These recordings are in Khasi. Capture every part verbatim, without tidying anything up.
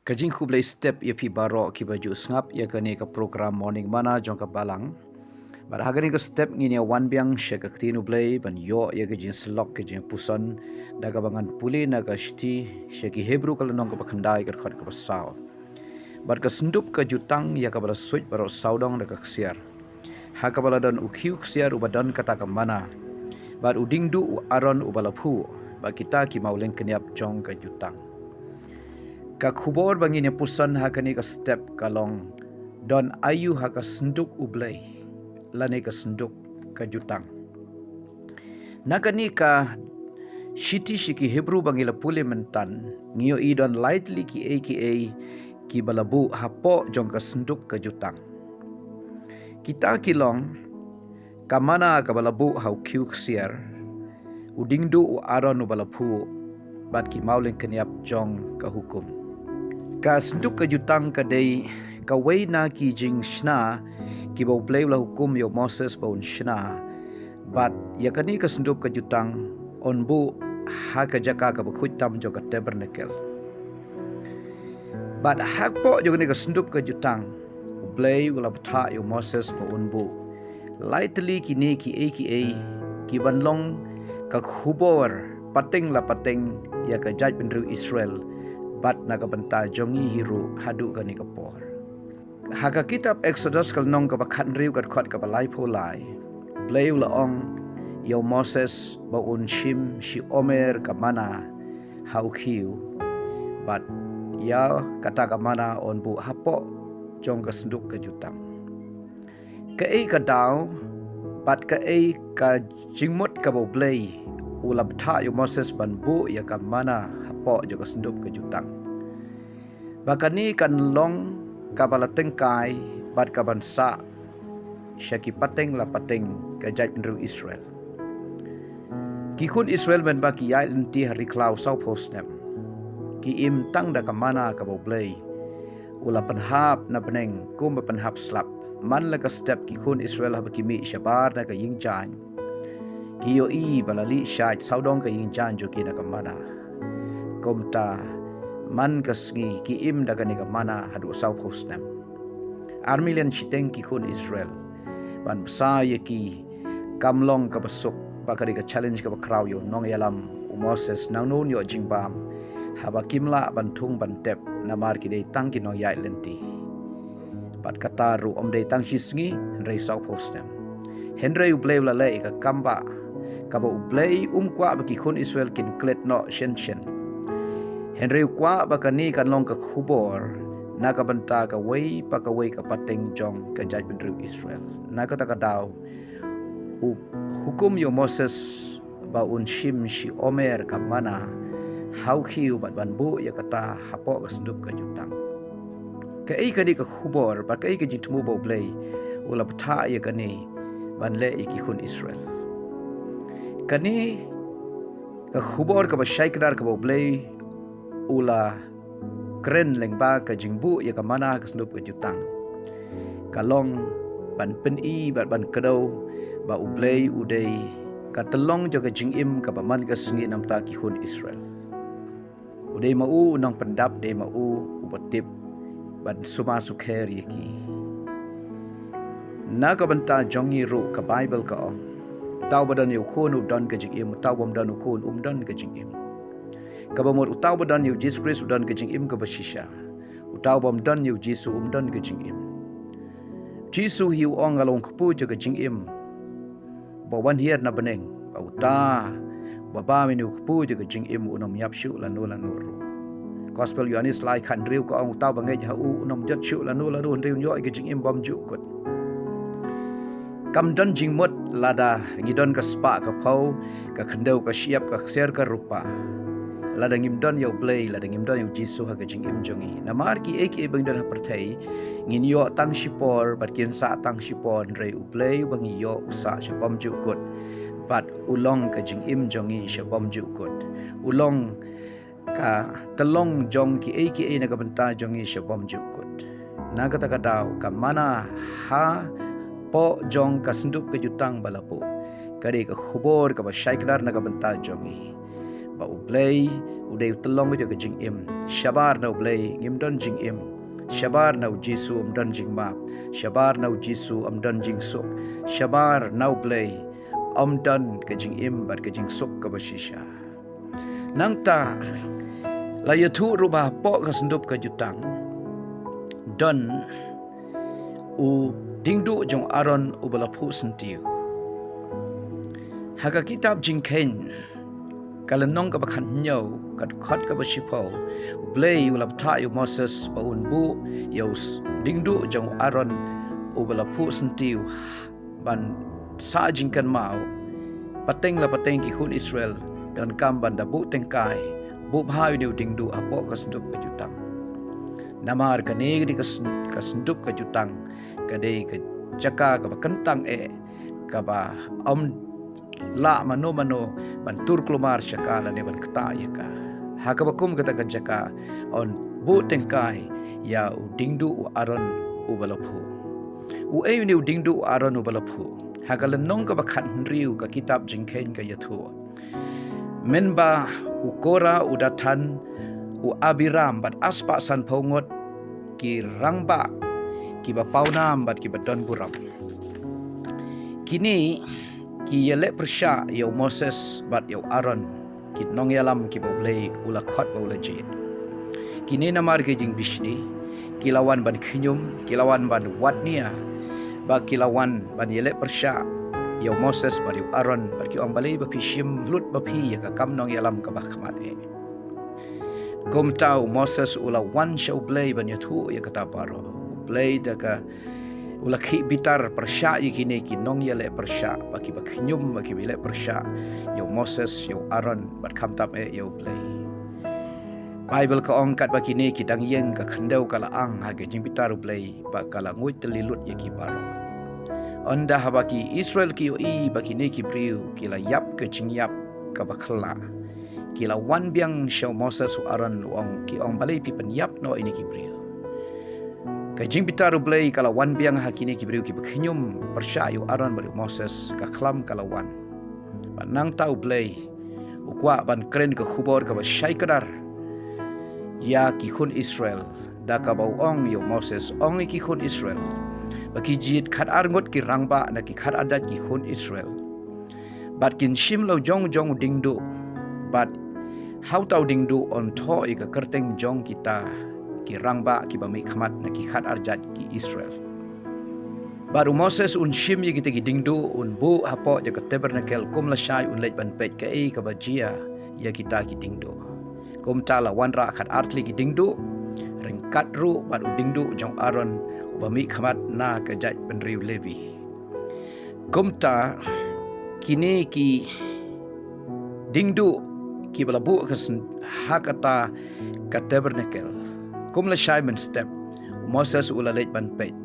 Ka jingkhublei step ïa phi baroh kiba ju sngap ïa kane ka program Morning Manna jong ka Balang. Bad ha kane ka step ngin ïa wan biang sha ka ktien U Blei ban ïoh ïa ka jingsyllok, ka jingpuson da kaba ngan pule na ka shithi sha ki Hebru ka lynnong kaba khyndai ka dkhot kaba saw. Bad ka syndup ka jutang ïa kaba la suit baroh sawdong da ka ksiar, ha kaba la don u khiew ksiar uba don kata ka manna, bad u diengduh u Aaron uba la phuh, bad kita ki mawlyngkniap jong ka jutang. Ka khubor ba ngin ïa puson ha kane ka step ka long, don aïu ha ka synduk U Blei lane ka synduk ka jutang. Na kane ka shithi sha ki Hebru ba ngi la pule mynta, ngi ïohi don lai tylli kiei kiei kiba la buh hapoh jong ka synduk ka jutang. Kita ki long ka manna kaba la buh ha u khiew ksiar, u diengduh u Aaron uba la phuh, bad ki mawlyngkniap jong ka hukum. Ka synduk ka jutang ka dei kawei na ki jingshna kiba U Blei u la hukum ïa u Moses ba un shna. Bad ïa kane ka synduk ka jutang un buh ha ka jaka kaba khuid tam jong ka tabernacle. Bad hapoh jong kane ka synduk ka jutang, U Blei u la bthah ïa u Moses ba un buh lai tylli kine kiei kiei kiban long ka khubor pateng la pateng ïa ka jaitbynriew Israel, bad na ka bynta jong ngi hi ruh haduh kane ka por. Ha ka kitab Exodus ka lynnong kaba khathynriew ka dkhot kaba laiphew lai, U Blei u la ong ïa u Moses ba un shim shi omer ka manna ha u khiew, bad ïa kata ka manna un buh hapoh jong ka synduk ka jutang. Kaei ka daw bad kaei ka jingmut kaba U Blei u la bthah ïa u Moses ban buh ïa ka manna hapoh jong ka synduk ka jutang? Ba kane kan long kaba la tyngkai bad kaban sah sha ki pateng la pateng ka jaitbynriew Israel. Ki khun Israel mynba ki ïaid lynti ha ri khlaw sawphew snem, ki im tang da ka manna kaba U Blei u la pynhap na bneng kumba pynhap slap. Man la ka step ki khun Israel haba ki mih shabar na ka ïingjaiñ, ki ïohi ba la lih shait sawdong ka ïingjaiñ jong ki na ka manna. Kumta man ka sngi ki im da kane ka manna haduh sawphew snem. Ar million shiteng ki khun Israel. Ban bsa ïa ki kam long kaba suk, ba ka dei ka challenge kaba khraw ïa u nongïalam u Moses, nangno un ïoh jingbam haba kim lah ban thung ban tep, namar ki dei tang ki nongïaid lynti. Bad kata ruh ym dei tang shi sngi, hynrei sawphew snem. Hynrei U Blei u la leh ïa ka kam ba kaba U Blei um kwah ba ki khun Israel kin klet noh shen shen. Hynrei u kwah ba kane kan long ka khubor na ka bynta kawei pa kawei ka pateng jong ka jaitbynriew Israel. Na kata ka daw u hukum ïa u Moses ba un shim shi omer ka manna ha u khiew bad ban buh ïa kata hapoh ka synduk ka jutang. Kaei kane ka khubor bad kaei ka jingthmu ba U Blei u la bthah ïa kane ban leh ïa ki khun Israel? Kane ka khubor kaba shai kdar kaba U Blei u la kren lyngba ka jingbuh ïa ka manna ha ka synduk ka jutang ka long ban pyni bad ban kdew ba U Blei u dei ka tyllong jong ka jingim kaba man ka sngi namar ki khun Israel. U dei ma u u nongpyndap, dei ma u uba tip ban sumar sukher ïa ki. Na ka bynta jong ngi ruh ka Baibl ka ong, uta uba don ïa u Khun u don ka jingim, uta uba ym don u Khun um don ka jingim. Kaba mut uta uba don ïa u Jisu Khrist u don ka jingim kaba shisha. Uta uba ym don ïa u Jisu um don ka jingim. Jisu hi u ong, nga long u kpu jong ka jingim. Ba wan hiar na bneng, ba uta uba bam ïa une u kpu jong ka jingim un ym ïap shuh lano lano ruh. Gospel Ïoannis lai khathynriew ka ong, uta uba ngeit ha u un ym jot shuh lano lano hynrei un ïoh ïa ka jingim bymjukut. Kam don jingmut lada ngi don ka spah ka phew, ka khyndew ka shyiap, ka ksiar ka rupa, lada ngim don ïa U Blei, lada ngim don ïa u Jisu ha ka jingim jong ngi. Namar kiei kiei ba ngi don ha pyrthei ngin ïoh tang shipor bad kin sah tang shipor, hynrei U Blei uba ngi ïoh u sah sha bymjukut bad u long ka jingim jong ngi sha bymjukut. U long ka tyllong jong kiei kiei na ka bynta jong ngi sha bymjukut. Na kata ka daw ka manna hapoh jong ka synduk ka jutang ba la buh ka dei ka khubor kaba shai kdar na ka bynta jong ngi ba U Blei u dei u tyllong ka jong ka jingim. Shabar na U Blei ngim don jingim. Shabar na U Jisu ym don jingmap. Shabar na U Jisu ym don jingsuk. Shabar na U Blei ym don ka jingim bad ka jingsuk kaba shisha. Nangta la ïathuh ruh ba hapoh ka synduk ka jutang don u diengduh jong Aaron uba la phuh syntiew. Ha ka kitab Jingkheiñ ka lynnong kaba khathynñiew, ka dkhot kaba shiphew, U Blei u la bthah ïa u Moses ba un buh ïa u s-, diengduh jong u Aaron uba la phuh syntiew ban sah jingkynmaw pateng la pateng ki khun Israel, donkam ban da buh tyngkai, buh bha ïa une u diengduh hapoh ka synduk ka jutang. Namar kane ka dei ka syn-, ka synduk ka jutang, ka dei ka jaka kaba kyntang eh, kaba ym lah mano mano ban tur kulmar sha ka lane ban ktah ïa ka. Ha kaba kum kata ka jaka yn buh tyngkai ïa u diengduh u Aaron uba la phuh. Uei une u diengduh u Aaron uba la phuh? Ha ka lynnong kaba khathynriew ka kitab Jingkheiñ ka ïathuh, mynba u Korah, u Dathan, u Abiram bad arspah sanphew ngut ki rangbah kiba pawnam bad kiba don burom, kine ki ïaleh pyrshah ïa u Moses bad ïa u Aaron, ki nongïalam kiba U Blei u la khot ba u la jied. Kine namar ki jingbishni ki la wan ban khñium, ki la wan ban wad nia, ba ki la wan ban ïaleh pyrshah ïa u Moses bad ïa u Aaron, bad ki ong, balei ba phi shim lut ma phi ïa ka kam nongïalam kaba khmat eh? Kumta u Moses u la wan sha U Blei ban ïathuh ïa kata baroh. U Blei da ka, u la khih bitar pyrshah ïa kine ki nongïaleh pyrshah, ba kiba khñium, ba kiba ïaleh pyrshah ïa u Moses, ïa u Aaron, bad khamtam eh ïa U Blei. Baibl ka ong katba kine ki dang ïeng ka khyndew ka la ang ha ka jingbitar U Blei, ba ka la nguid tylli lut ïa ki baroh. Ynda haba ki Israel ki ïohi ba kine ki briew ki la ïap ka jingïap kaba khyllah, ki la wan biang sha u Moses, u Aaron, u ong, ki ong, balei phi pynïap noh ïa kine ki briew? Ka jingbitar U Blei ka la wan biang ha kine ki briew kiba khñium pyrshah ïa u Aaron bad u Moses, ka khlam ka la wan. Bad nangta U Blei u kwah ban kren ka khubor kaba shai kdar ïa ki khun Israel, da kaba u ong ïa u Moses, ong ïa ki khun Israel ba ki jied khatar ngut ki rangbah na ki khatar jait ki khun Israel, bad kin shim la u jong u jong u diengduh, bad ha uta u diengduh yn thoh ïa ka kyrteng jong kita ki rangbah kiba mihkhmat na ki khatar jait ki Israel. Bad u Moses un shim ïa kita ki diengduh, un buh hapoh jong ka tabernacle, kum lashai un leit ban peit kaei kaba jia ïa kita ki diengduh. Kumta la wanrah khatar tylli ki diengduh, ryngkat ruh bad u diengduh jong u Aaron uba mihkhmat na ka jaitbynriew Levi. Kumta kine ki diengduh kiba la buh ka syn-, ha kata ka tabernacle, kum lashai mynstep u Moses u la leit ban peit,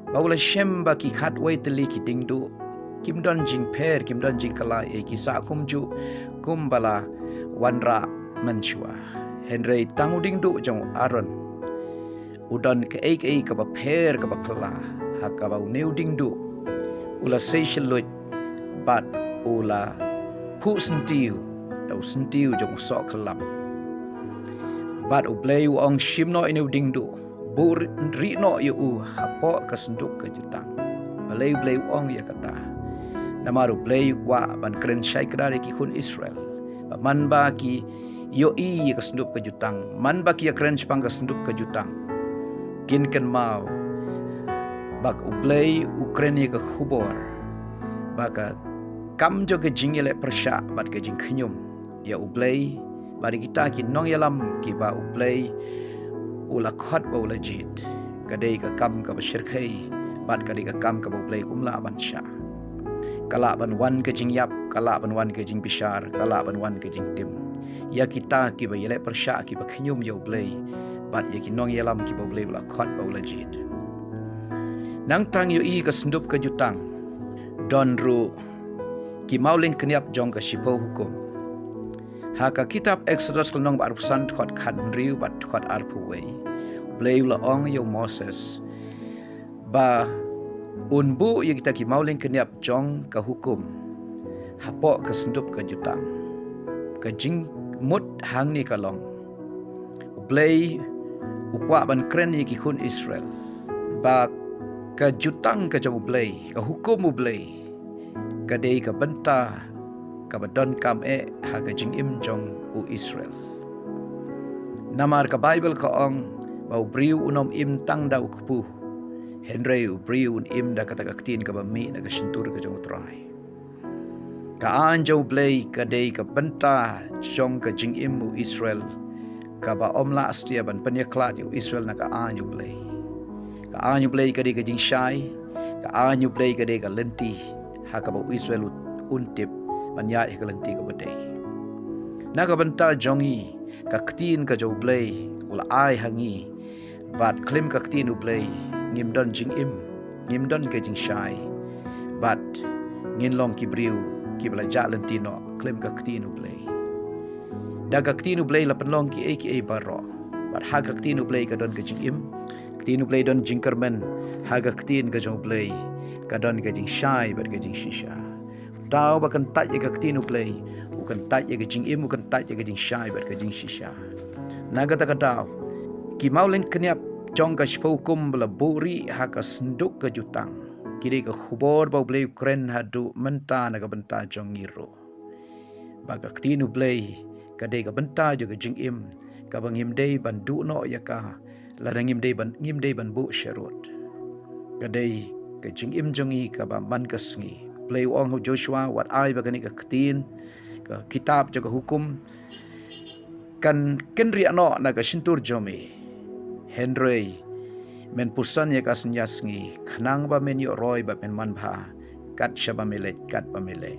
ba u la shem ba ki khatwei tylli ki diengduh kim don jingpher, kim don jingkylla, eh, ki sah kumjuh kumba la wanrah mynshuwa. Hynrei tang u diengduh jong u Aaron u don kaei kaei kaba pher kaba phylla, ha kaba une u diengduh u la sei shylluid bad u la phuh syntiew da u syntiew jong u soh khyllem. Bad U Blei u ong, shim noh ïa une u diengduh, buh ri-, rieh noh ïa u hapoh ka synduk ka jutang. Balei U Blei u ong ïa kata? Namar U Blei u kwah ban kren shai kdar ïa ki khun Israel, ba man ba ki ïohi ïa ka synduk ka jutang, man ba ki ïakren shaphang ka synduk ka jutang, kin kynmaw ba U Blei u kren ïa ka khubor ba ka kam jong ka jingïaleh pyrshah bad ka jingkhñium ïa U Blei bad ïa kita ki nongïalam kiba U Blei u la khot ba u la jied, ka dei ka kam kaba shyrkhei bad ka dei ka kam kaba U Blei um lah ban shah. Ka lah ban wan ka jingïap, ka lah ban wan ka jingbishar, ka lah ban wan ka jingtim ïa kita kiba ïaleh pyrshah, kiba khñium ïa U Blei bad ïa ki nongïalam kiba U Blei u la khot ba u la jied. Nangta ïohi ka synduk ka jutang, don ruh ki mawlyng kynïap jong ka shiphew hukum. Ha ka kitab Exodus ka lynnong ba arphew san, dkhot khathynriew bad dkhot arphew wei, U Blei u la ong ïa u Moses ba un buh ïa kita ki mawlyng kynïap jong ka hukum hapoh ka synduk ka jutang. Ka jing, Mut hangne ka long, U Blei u kwah ban kren ïa ki khun Israel ba ka jutang ka jong U Blei, ka hukum U Blei, ka dei ka bynta kaba donkam eh ha ka jingim jong u Israel. Namar ka Baibl ka ong ba u briew un ym im tang da u kpu, hynrei u briew un im da kata ka ktien kaba mih na ka shyntur ka jong U Trai. Ka aiñ jong U Blei ka dei ka bynta jong ka jingim u Israel, kaba ym lah shuh ban pynïakhlad ïa u Israel na ka aiñ U Blei. Ka aiñ U Blei ka dei ka jingshai, ka aiñ U Blei ka dei ka lynti ha kaba u Israel un tip ban ïaid ha ka lynti kaba dei. Na ka bynta jong ngi, ka ktien ka jong U Blei u la ai ha ngi, bad khlem ka ktien U Blei ngim don jingim, ngim don ka jingshai, bad ngin long ki briew kiba la jah lynti noh khlem ka ktien U Blei. Da ka ktien U Blei la pynlong kiei kiei baroh, bad ha ka ktien U Blei ka don ka jingim, ktien U Blei don jingkyrmen, ha ka ktien ka jong U Blei ka don ka jingshai bad ka jingshisha. Uta uba kyntait ïa ka ktien U Blei u kyntait ïa ka jingim, u kyntait ïa ka jingshai bad ka jingshisha. Na kata ka daw, ki mawlyngkniap jong ka shiphew hukum ba la buhrieh ha ka synduk ka jutang, ki dei ka khubor ba U Blei u kren haduh mynta na ka bynta jong ngi ruh, ba ka ktien U Blei ka dei ka bynta jong ka jingim, kaba ngim dei ban duh noh ïa ka, lada ngim dei ban, ngim dei ban buh sharud. Ka dei ka jingim jong ngi kaba man ka sngi. U Blei u ong ha u Joshua, wat ai ba kane ka ktien, ka kitab jong ka hukum, kan kynriah noh na ka shyntur jong me, hynrei men puson ïa ka synñia sngi, khnang ba men ïoh roi bad men manbha kat shaba me leit, kat ba me leh.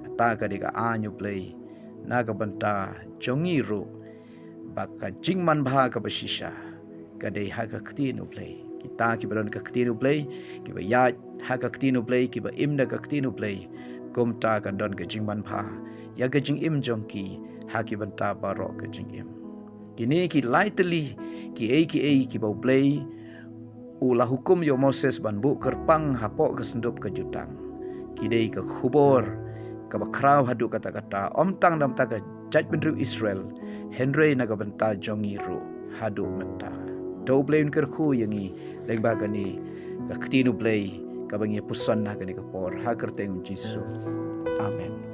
Kata ka dei ka aiñ U Blei na ka bynta jong ngi ruh, ba ka jingmanbha kaba shisha ka dei ha ka ktien U Blei. Kita kiba don ka ktien U Blei, kiba ïaid ha ka ktien U Blei, kiba im da ka ktien U Blei, kumta kan don ka jingmanbha ïa ka jingim jong ki ha ki bynta baroh ka jingim. Kine ki lai tylli kiei kiei kiba U Blei u la hukum ïa u Moses ban buh kyrpang hapoh ka synduk ka jutang, ki dei ka khubor kaba khraw haduh katta katta, ym tang na ka bynta ka jaitbynriew Israel, hynrei na ka bynta jong ngi ruh haduh mynta. To U Blei un kyrkhu ïa ngi lyngba kane ka ktien U Blei kaba ngi puson ha kane ka por, ha ka kyrteng U Jisu. Amen.